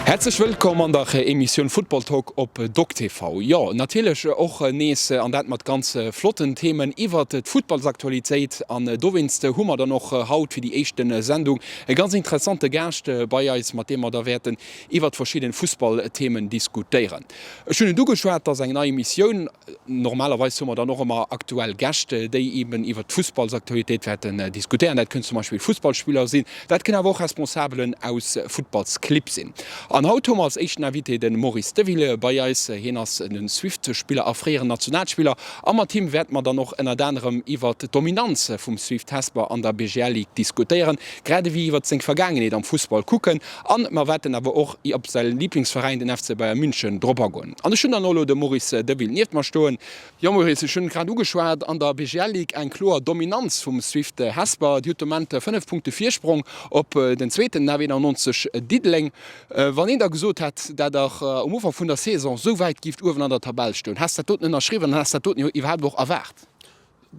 Häerzlech wëllkomm an der Emissioun Football Talk op DocTV. Jo, natierlech och nees, an dat mat ganz flotten Themen iwwert d'Futtballsaktualitéit. An dowéinst hu mer dann och haut fir déi éischte Sendung e ganz interessante Gaascht bei eis, mat deem mer da wäerten iwwert verschidden Fussballthemen diskutéieren. Ech hunn et ugeschwat, et ass eng nei Emissioun. Normalerweis hu mer dann och ëmmer aktuell Gäscht, déi eben iwwert d'Fussballsaktualitéit wäerten diskutéieren. Dat kënnen zum Beispill Fussballspiller sinn, dat kënnen awer och Responsabelen aus Futtballsclibb sinn. An haut hu mer als éischten Invité de Maurice Deville bei eis. Hien ass de Swift-Spiller a fréieren Nationalspiller a mat him wäerte mer dann och ënnert anerem iwwert d'Dominanz vum Swift Hesper an der BGL Ligue diskutéieren, grad ewéi iwwert seng Vergaangenheet am Fussball kucken An mer waerten awer och op säi Lieblingsveräin, den FC Bayern München, drop agoen. An ech hunn dann och elo de Maurice Deville nieft mer stoen. Jo Maurice, ech hunn et grad ugeschwat, an der BGL Ligue eng kloer Dominanz vum Swift Hesper. Dir hutt de Moment 5 Punkte Virsprong op den zweeten, den AW91 Diddeleng. Wann een der gesot hätt, dat der um Ufank vun der Saison esou wäit gift uewen an der Tabell stoen, häss dat doten ënnerschriwwen an häss dat doten iwwerhaapt och erwaart?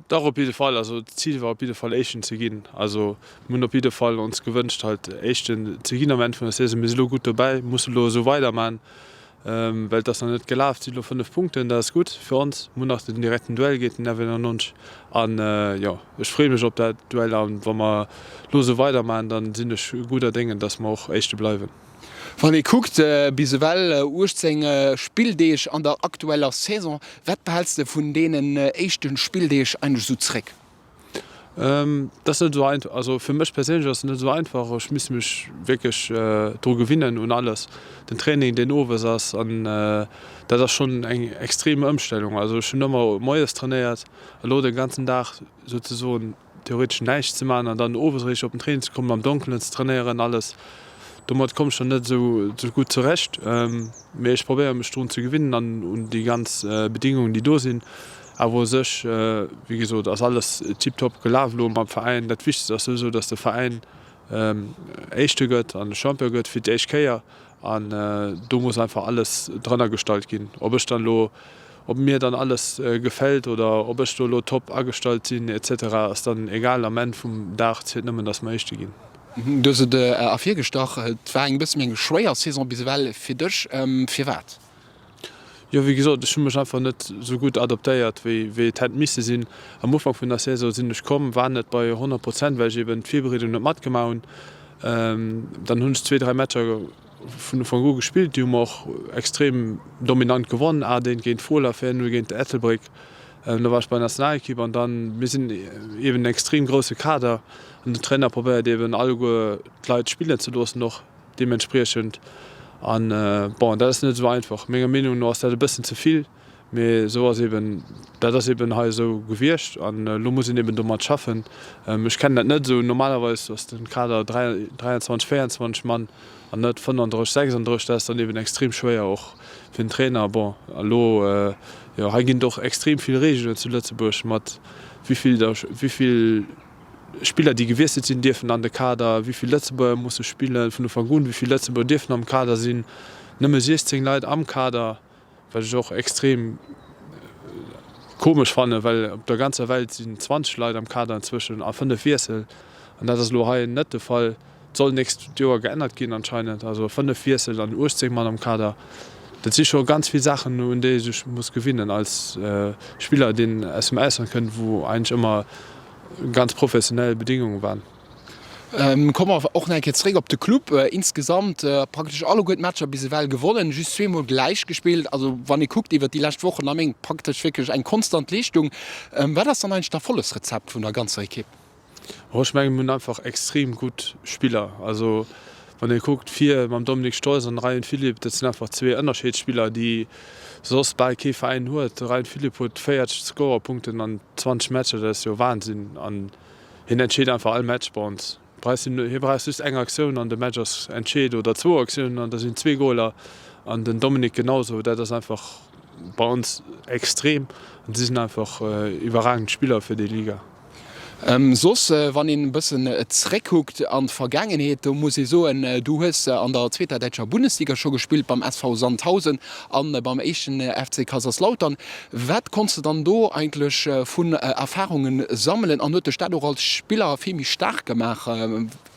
Dach op jidde Fall. Also d'Zil war op jidde Fall Éischten ze ginn. Also mir hunn op jidde Fall ons gewënscht halt Éischten ze ginn am Enn vun der Saison. Mir si lo gutt dobäi, musse lo esou weider man, well et ass nach net gelaf. Et si lo 5 Punkten, dat ass gutt fir ons. Mir hunn nach den direkten Duell géint den F91 an jo ech freeë mech op dat Duell an wa mer lo esou weider man, dann sinn ech gudder Déngen, dass mer och Éischte bleiwen. Wann ee kuckt, bis ewell 18 Spilldeeg an der aktueller Saison, wat behäls de vun deenen éischte Spilldeeg eigentlech esou zréck? Dat ass net esou einfach, also fir mech perséinlech ass et net esou einfach. Ech misst mech wierklech dru gewinnen un alles, den Training deen owes ass an dat ass schonn eng extrem Ëmstellung. Also ech hunn ëmmer moies trainéiert, elo de ganzen Dag souzesoen theoretesch näischt ze maachen an dann owes eréischt op den Training ze kommen, am Donkelen ze trainéieren, alles. Domat komm ech dann net esou gutt zurecht, mee ech probéiere mech drun ze gewinnen an un déi ganz Bedingungen, déi do sinn. Awer u sech, wéi gesot, ass alles tiptop gelaf elo mam Veräin. Dat Wichtegst ass souwisou, dass de Veräin Éischte gëtt an Champion gëtt fir d'éischt Kéier. An do muss einfach alles drënner gestallt ginn. Ob ech dann elo, ob mir dann alles gefält oder ob ech do elo top agestallt sinn et cetera ass dann egal. Am Enn vum Dag zielt nëmmen, datt mer Éischte ginn. Du hues et ervirgestach, et war eng bësse méi eng schwéier Saison bis ewell fir dech. Firwat? Jo, wéi gesot, ech hu mech einfach net esou gutt adaptéiert, wéi wéi et hätt misse sinn. Am Ufank vun der Saison sinn ech komm, war net bei 100 Prozent, well ech eben d'Virbereedung net matgemaach hunn. Dann hunn ech zwee, dräi Matcher vun Ufank u gespillt, déi hu mer och extrem dominant gewonnen, 8, 1 géint Fola, 4, 0 géint Ettelbréck. Do war ech bei der Nationalekipp an dann, mir sinn eben en extrem grousse Kader an den Trainer probéiert eben alleguer d'Leit spillen ze loossen och. Deementspriechend, an bon, dat ass net esou einfach, menger Meenung no ass dat e bëssen ze vill, mee esou ass eben, dat ass eben hei esou gewiescht an elo muss een eben domat schaffen. Ech kennen dat net esou, normalerweis ass de Kader 23, 24 Mann an net 35, 36, dat ass dann eben extrem schwéier och fir den Trainer. Bon, elo, jo, hei ginn et och extrem vill Reegelen zu Lëtzebuerg mat wéi vill, wéi vill, Spiller déi gewiesselt sinn dierfen an de Kader, wéi vill Lëtzebuerger musse spillen vun Ufank un, wéi vill Lëtzebuerger dierfen am Kader sinn, nëmme 16 Leit am Kader, wat ech och extrem komesch fannen, well op der ganzer Welt sinn 20 Leit am Kader inzwëschen a 5 Wiessel an dat ass elo hei net de Fall. Et soll nächst Joer geännert ginn anscheinend, also 5 Wiessel an 18 Mann am Kader. Dat si scho ganz vill Saachen un déi ee sech muss gewinnen als Spiller deen aus dem Ausland kënnt, wou eigentlech ëmmer ganz professionell Bedingungen waren. Komme mer och nach eng Kéier zeréck op de Club. Insgesamt praktesch alleguer d'Matcher bis ewell gewonnen, just zweemol gläich gespillt. Also wann ee kuckt iwwert déi lescht Wochen a Méint, praktesch wierklech eng konstant Leeschtung. Wat ass dann eigentlech d'Erfollegsrezept vun der ganzer Ekipp? Oh, ech mengen, mir hunn einfach extrem gutt Spiller. Also wann ee kuckt, vir mam Dominik Stolz an Ryan Philipp, dat sinn einfach zwee Ënnerscheedsspiller, déi soss bal kee Veräin huet. De Ryan Philipp huet 40 Scorerpunkten an 20 Matcher, dat ass jo Wahnsinn. An hien entscheet einfach all Match bei ons. Hie brauch just eng Aktioun an de Match ass entscheet oder zwou Aktiounen an da sinn zwee Goler. An den Dominik genauso. Dat ass einfach bei ons extrem an si sinn einfach iwwerragend Spiller fir déi Liga. Soss, wann een e bëssen zréckkuckt an d'Vergaangenheet, do muss ee soen, du hues an der zweeter däitscher Bundesliga scho gespillt, beim SV Sandhausen an beim éischten FC Kaiserslautern. Wat konns de dann do eigentlech vun Erfarunge sammelen an huet dech dat och als Spiller vill méi staark gemaach,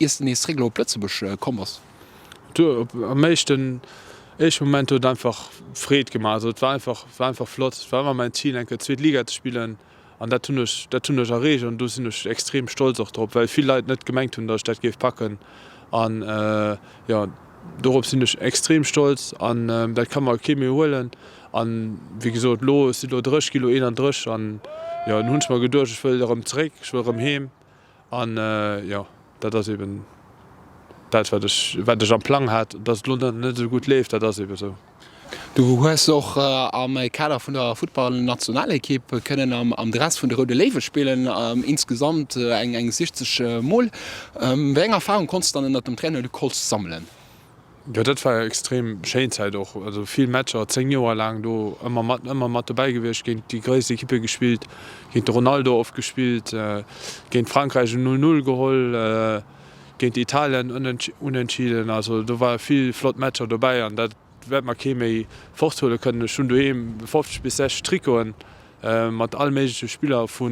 iers de nees zréck elo op Lëtzebuerg komm bass? Am éischten éischte Moment huet et einfach Freed gemaach. Also et war einfach, war einfach flott. Et war ëmmer mäin Zil eng Kéier zweet Liga ze spillen an dat hunn ech, dat hunn ech erreecht an do sinn ech extrem stolz och drop, well vill Leit net gemengt hunn, datt ech dat géif packen an jo dorop sinn ech extrem stolz an dat ka mer kee méi huelen. An wéi gesot elo, ech sinn elo 30, gi elo 31 an jo dunn hunn ech mer geduecht, ech wëll erëm zeréck, ech wëll erëm heem. An jo, dat ass eben dat, wat ech, wat ech am Plang hat. Datt et elo net esou gutt leeft, dat ass eben esou. Du hues och am Kader vun der Futtballnationalekipp kënnen am Dress vun de Roude Léiwe spillen, insgesamt eng 60 Mol. Wéi eng Erfarung konns de dann ënnert dem Trainer Luc Holtz sammelen? Jo, dat war extrem schéin Zäit och. Also vill Matcher, 10 Joer laang do ëmmer mat, ëmmer mat dobäi gewiescht, géint déi gréisst Ekippe gespillt, géint de Ronaldo oft gespillt, géint Frankräich en 0, 0 geholl, géint Italien unentschieden. Also do ware vill flott Matcher dobäi an dat wäert mer kee méi forthuele kënnen. Ech hunn doheem 50 bis 60 Trikoten mat all méigleche Spiller, vu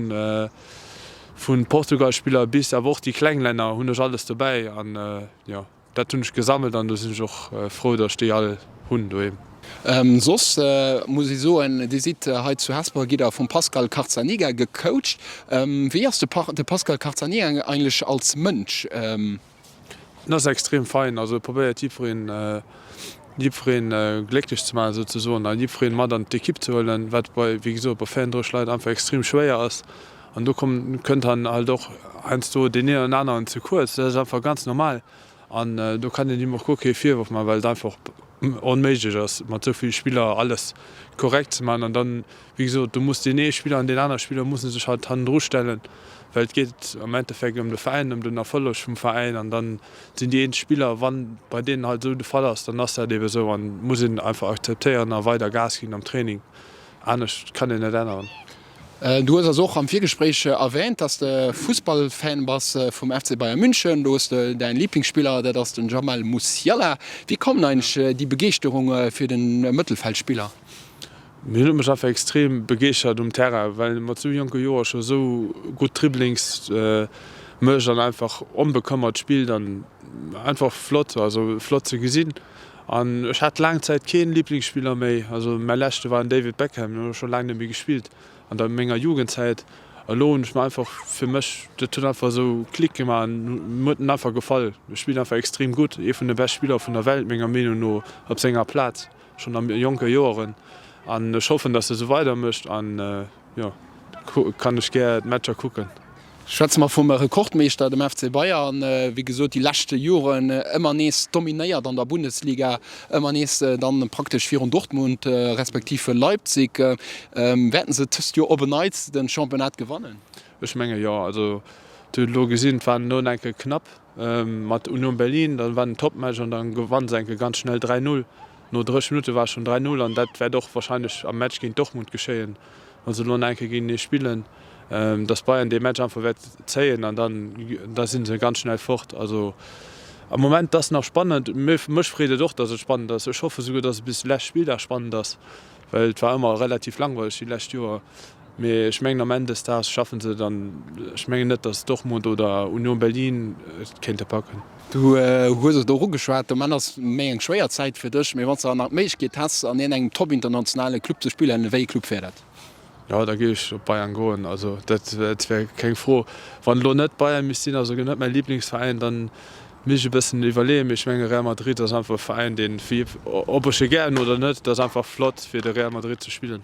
vu Portugal-Spiller bis awer och déi kleng Länner hunn ech alles dobäi an jo. Dat hunn ech gesammelt an do sinn ech och frou, datt ech déi all hunn doheem. Soss muss ee soen, Dir sidd hei zu Hesper, gitt Der vum Pascal Carzaniga gecoacht. Wéi ass de Pascal Carzaniga eigentlech als Mënsch? En ass extrem fein, also e probéiert jiddwereen, jiddwereen glécklech ze maachen souzesoen a jiddwereen mat an d'Ekipp ze huelen, wat bei, wéi gesot, bei 34 Leit einfach extrem schwéier ass. An do komm, kënnt dann halt och heiansdo deen een oder aneren ze kuerz. Dat ass einfach ganz normal. An do kann een him och guer kee Virworf maachen, well et einfach onméiglech ass, mat esou ville Spiller alles korrekt ze maachen. An dann, wéi gesot, do muss deen ee Spiller an deen anere Spiller musse sech halt hannendru stellen, well et geet am Endeffekt ëm de Veräin, ëm den Erfolleg vum Veräin. An dann sinn déi eenzel Spiller, wann bei deenen halt esou de Fall ass, dann ass dat ebe esou an muss een einfach akzeptéieren a weider Gas ginn am Training. Anescht kann een net änneren. Du hues eis och am Virgespréich erwähnt, dass de Fussballfan bass vum FC Bayern München. Do hues de däin Lieblingsspiller, dat ass den Jamal Musiala. Wéi koum eigentlech déi Begeeschterung fir den Mëttelfeldspiller? Hien huet mech einfach extrem begeeschtert um Terrain, well e mat sou jonke Joer scho sou gutt Dribblings mécht an einfach onbekëmmert spillt an einfach flott, also flott ze gesinn. An ech hat laang Zäit keen Lieblingsspiller méi, also mäi leschte war den David Beckham, deen huet scho laang net méi gespillt an der menger Jugendzäit. Elo hunn ech mer einfach fir mech, dat huet einfach esou Klick gemaach an mir huet en einfach gefall. E spillt einfach extrem gutt, ee vun de bescht Spiller vun der Welt menger Meenung no op senger Plaz, schonn a jonke Joeren. An ech hoffen, datt e sou weider mécht an jo, kann ech gär d'Matcher kucken. Schwätze mer vum Rekordmeeschter, dem FC Bayern. Wéi gesot, déi leschte Joren ëmmer nees dominéiert an der Bundesliga, ëmmer nees dann praktesch virun Dortmund respektiv Leipzig. Wäerten se dëst Joer op en Neits de Championnat gewannen? Ech menge jo. Also et huet elo gesinn, et war no enke knapp mat Union Berlin, dann war en Topmatch an dann gewanne se enke ganz schnell 3, 0. No 30 Minutte war et schonn 3, 0 an dat wäert och warscheinlech am Match géint Dortmund geschéien. Wa se elo nach eng Kéier géintenee spillen, dass Bayern dee Match einfach wäert zéien an dann da si se ganz schnell fort. Also am Moment ass nach spannend. Mech freet et och, dass et spannend ass. Ech hoffe souguer, dass et bis de leschte Spilldag spannend ass, well et war ëmmer relativ langweileg déi lescht Joer. Mee ech mengen am Enn des Daags schaffen se et an ech mengen net, dass Dortmund oder Union Berlin et kéinte packen. Du hues et och ugeschwat, de Moment ass méi eng schwéier Zäit fir dech, mee wann s de nach d'Méiglechkeet häss an iergendengem top internationale Club ze spillen, wéi ee Club wär dat? Jo, da géif ech op Bayern goen, also dat wär keng Fro. Wann elo net Bayern misst sinn, also net mäi Liblingsveräin, dann misst ech e bëssen iwwerleeën, mee ech menge Real Madrid ass einfach e Veräin, deen, ob ech e gär hunn oder net, et ass einfach flott fir de Real Madrid ze spillen.